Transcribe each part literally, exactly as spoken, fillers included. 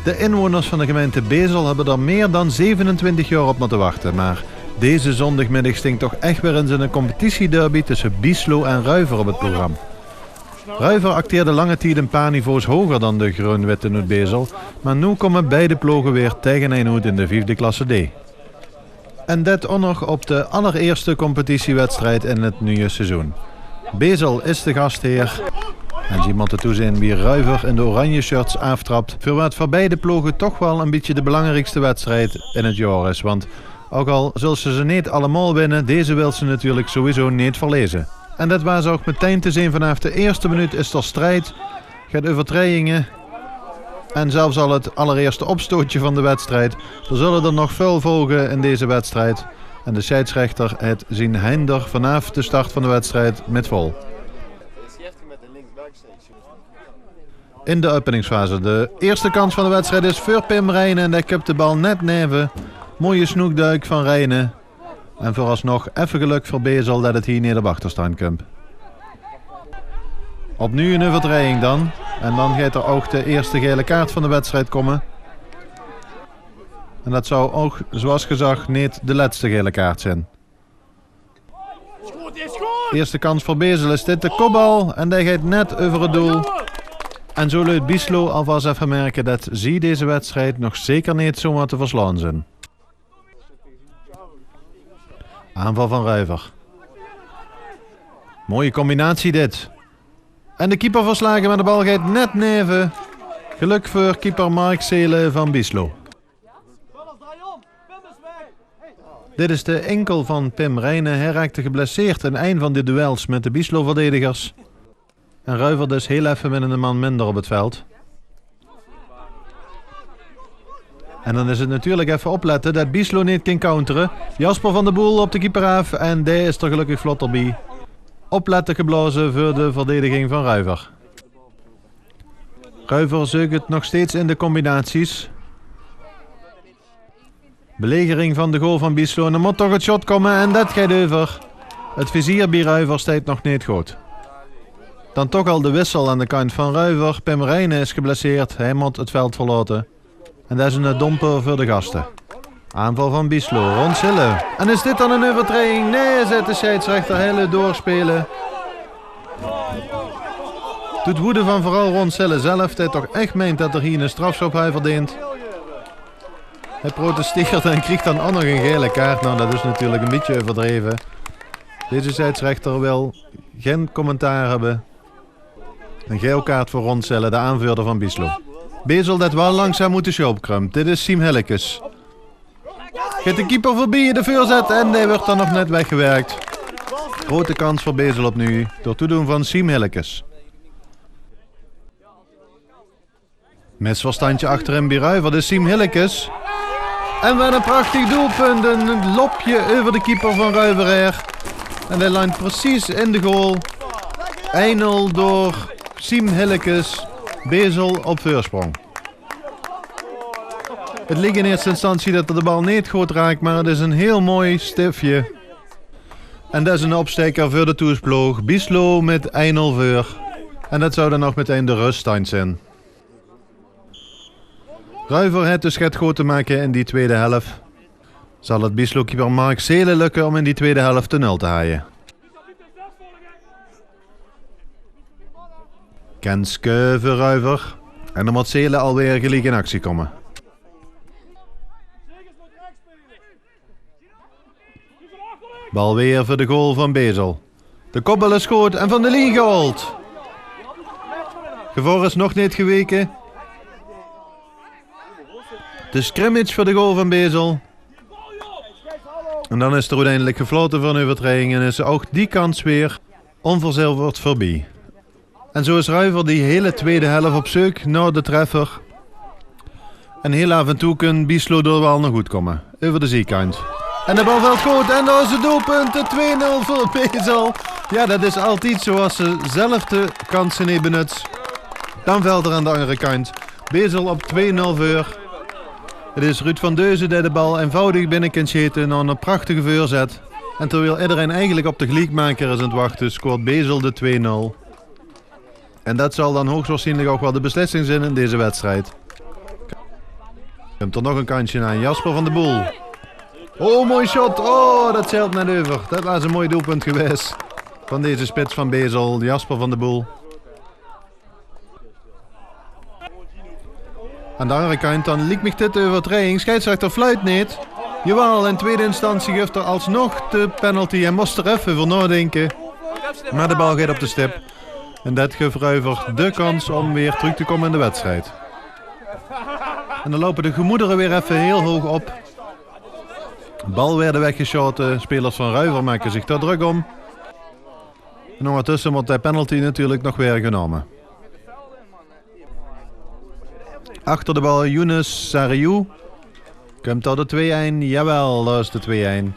De inwoners van de gemeinte Bezel höbbe d'r mier dan zevenentwintig jaor op mótte wachte, mer deze zóndigmiddig stóng toch ech weer ins ein competitiederby tösse Bieslo en Ruiver op 't program. Ruiver acteerde lange tied ein paar niveaus hoger dan de Greun-Witte oet Bezel, mer noe kómme beide ploge weer taenge-ein oet in de viefde klasse D. En det ouch nog op de allerierste competitiewedstrijd in 't nuje seizoen. Bezel is de gasheer. En zie mótte toezeen wie Ruiver in de oranje shirts aaftrap, veur waat veur beide ploge toch waal ein bietje de belangriekste wedstrijd in 't jaor is. Want ouch al zulle ze ze neet allemaol winne, deze wille ze natuurlik sowieso neet verleze. En det waas ouch metein te zeen, vanaaf de ierste minuut is d'r strijd. Get euvertraejinge. En zelfs al 't allerierste opstootje van de wedstrijd. D'r zulle d'r nog väöl volge in deze wedstrijd. En de scheidsrechter haet zien hein d'r vanaaf de start van de wedstrijd mit vol. In de openingsfase. De ierste kans van de wedstrijd is veur Pim Rijnen. En dae köp de bal net neve. Mooie snoekduik van Rijnen. En veural nog effe gelök veur Bezel det 't hie neet op achterstand kump. Opnuuj ein euvertraejing dan. En dan geit d'r ouch de ierste gele kaart van de wedstrijd kómme. En det zou ouch, zoeas gezag, neet de lètste gele kaart zeen. Ierste kans veur Bezel is dit, de kopbal. En dae geit net euver 't doel. En zo leut Bieslo alvas effe merke det zie deze wedstrijd nog zeker neet zomer te verslaon zeen. Aanval van Ruiver. Mooie combinatie dit. En de keeper verslage, mer de bal geit net neve. Gelök veur keeper Mark Seelen van Bieslo. Dit is de inkel van Pim Rijnen. Hae raakde geblesseerd in ein van de duels mit de Bieslo-verdedigers. En Ruiver dus hiel effe mit eine man minder op 't veld. En dan is 't natuurlik effe oplette det Bieslo neet kin counteren. Jasper van de Boel op de keeper aaf en dae is d'r gelökkig vlot d'rbie. Oplette geblaoze veur de verdediging van Ruiver. Ruiver zeuk 't nog steeds in de combinaties. Belegering van de goal van Bieslo. En d'r mót toch 't shot kómme en det geit euver. 't Vizier bie Ruiver steit nog neet good. Dan toch al de wissel aan de kant van Ruiver. Pim Rijnen is geblesseerd. Hae mót 't veld verlaote. En det is eine domper veur de gaste. Aanval van Bieslo. Ron Sillen. En is dit dan ein euvertraejing? Nae, zaet de scheidsrechter. Hae leut doorspele. Tot woede van veural Ron Sillen zelf, dae toch ech meint det 'r hie eine strafschop haet verdeend. Hae protesteert en krieg dan ouch nog ein gele kaart. Nou, det is natuurlik ein bietje euverdreve. Deze scheidsrechter wil gein commentaar höbbe. Ein geel kaart veur Ron Sillen, de aanveurder van Bieslo. Bezel det waal langzaam oet de sjoup krump. Dit is Siem Hillekes. Geit de keeper veurbie, de veurzet en dae wuuert dan nog net weggewerkt. Grote kans veur Bezel opnuuj, door toedoen van Siem Hillekes. Misverstandje achterin bie Ruiver, dus Siem Hillekes. En waat ein prachtig doelpunt, ein lopje euver de keeper van Ruiver haer. En dae landt precies in de goal. Ein-nul door Siem Hillekes, Bezel op veursjprong. 't Liek in ierste instantie det 'r de bal neet good raak, mer 't is ein hiel mooi stifje. En det is eine opstaeker veur de thoesploog. Bieslo mit ein-nul veur. En det zou dan ouch metein de rösstand zeen. Ruiver haet dus get good te make in die twiede helf. Zal 't Bieslo-keeper Mark Seelen lökke óm in die twiede helf de nul te haje? Kenske veur Ruiver. En dan mót Seelen alweer geliek in actie kómme. Bal weer veur de goal van Bezel. De kopbal is good en van de lien gehaold. Gevaor is nog neet geweke. De scrimmage veur de goal van Bezel. En dan is d'r oeteindelik geflote veur ein euvertraejing en is ouch die kans weer onverzilverd veurbie. En zo is Ruiver die hele twiede helf op zeuk nao de treffer. En hiel aaf en toe kin Bieslo d'r waal nog oet kómme. Euver de ziekant. En de bal velt good. En dao is 't doelpunt. De twee-nul veur Bezel. Jao, det is altied zo. Es ze zelf de kanse neet benuts, dan velt d'r aan de anger kant. Bezel op twee-nul veur. 't Is Ruud van Deuzen dae de bal einvoudig binne kin sjete nao 'n prachtige veurzet. En terwiel ederein eigelik op de geliekmaker is aan 't wachte, scoort Bezel de twee-nul. En det zal dan hoogstwaarsienlik ouch waal de beslissing zeen in deze wedstrijd. Kump d'r nog ein kansje aan Jasper van de Boel. Oh, mooi shot. Oh, det zeilt net euver. Det waas ein mooi doelpunt gewaes van deze spits van Bezel, Jasper van de Boel. Aan de anger kantj dan liek mich dit euvertraejing. Scheidsrechter fluit neet. Jawaal, in twiede instantie guf 'r alsnog de penalty. Hae mós d'r effe euver naodinke. Mer de bal geit op de stip. En det guf Ruiver de kans om weer trök te kómme in de wedstrijd. En dan loupe de gemoedere weer effe hiel hoog op. Bal waert weggesjaote. Spelers van Ruiver make zich d'r drök om. En óngertösse mót de penalty natuurlik nog waere genómme. Achter de bal Younes Sariou. Kump dao de twee-ein? Jawaal, dao is de twee-ein.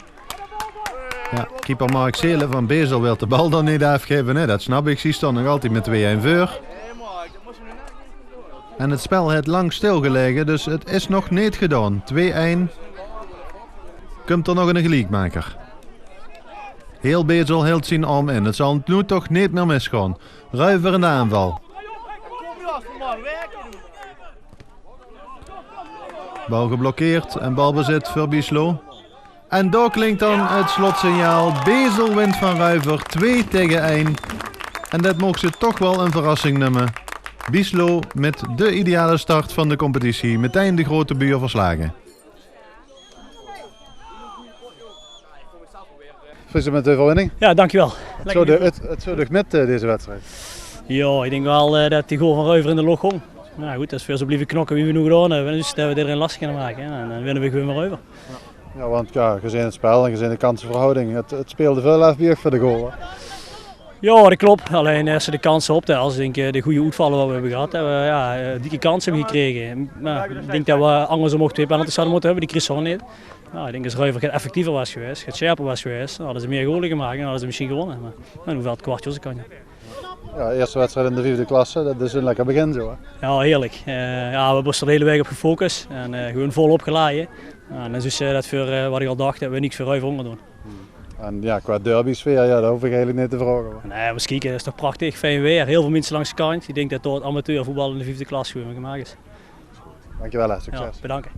Jao, keeper Mark Seelen van Bezel wilt de bal dan neet aafgaeve, hè. Det snap ich, ze staon nog altied mit twee-ein veur. En 't spel haet lang stilgelaege, dus 't is nog neet gedaon. Twee-ein. Kump d'r nog eine geliekmaker? Hiel Bezel hilt zien aom in. 't Zal noe toch neet mier misgaon. Ruiver in de aanval. Bal geblokkeerd en balbezit veur Bieslo. En dao klink dan 't slotsignaal. Bezel wint van Ruiver twee taege ein. En det maag ze toch waal ein verrassing numme. Bieslo mit de ideale start van de competitie. Metein de grote buur verslage. Gefeliciteerd mit de euverwinning. Jao, dankjewel. 't Zoot uch, 't, 't zoot uch mit, eh, deze wedstrijd? Jao, ich dink waal, eh, det die goal van Ruiver in de loch hóng. Mer jao, good, es v'r zoe blieve knokke wie v'r noe gedaon höbbe, dus det v'r dit d'r ein lastig kinne make, hè. En dan winne v'r gewoon van Ruiver. Jao, want jao, gezeen 't spel en gezeen de kanseverhouding, 't, 't speelde väöl aaf bie uch veur de goal, hè? Jao, det klop. Allein es se de kanse optèls, ich dink, eh, de gooj oetvalle waat v'r höbbe gehad, höbbe v'r, jao, eh, dikke kanse höbbe gekrege. Mer ich dink det v'r angersóm ouch twee penalties hadde mótte höbbe, die kreeg ze ouch neet. Jao, ich dink es Ruiver get effectiever waas gewaes, get sjerper waas gewaes, dan hadde ze mier gole gemaak en hadde ze mesjien gewónne. Mer, mer noe vèlt 't kwartje ós kantj op. Jao, ierste wedstrijd in de viefde klasse, det is ein lekker begin zoe, hè? Jao, heerlik. Eh, jao, v'r höbbe ós d'r de hiel waek op gefocus en, eh, gewoon volop gelaje. Jao, en dan zuus se det v'r, eh, waat ich al dach, det v'r niks veur Ruiver ónger doon. En jao, qua derbysfeer, jao, det hoof ich eigelik neet te vraoge, huur. Nae, ós kieke, det is toch prachtig, fijn waer, hiel väöl minse langs de kantj. Ich dink det dao 't amateurvoetbal in de viefde klas gewoon gemaak is. Dankjewel, hè. Jao, succes. Bedanke.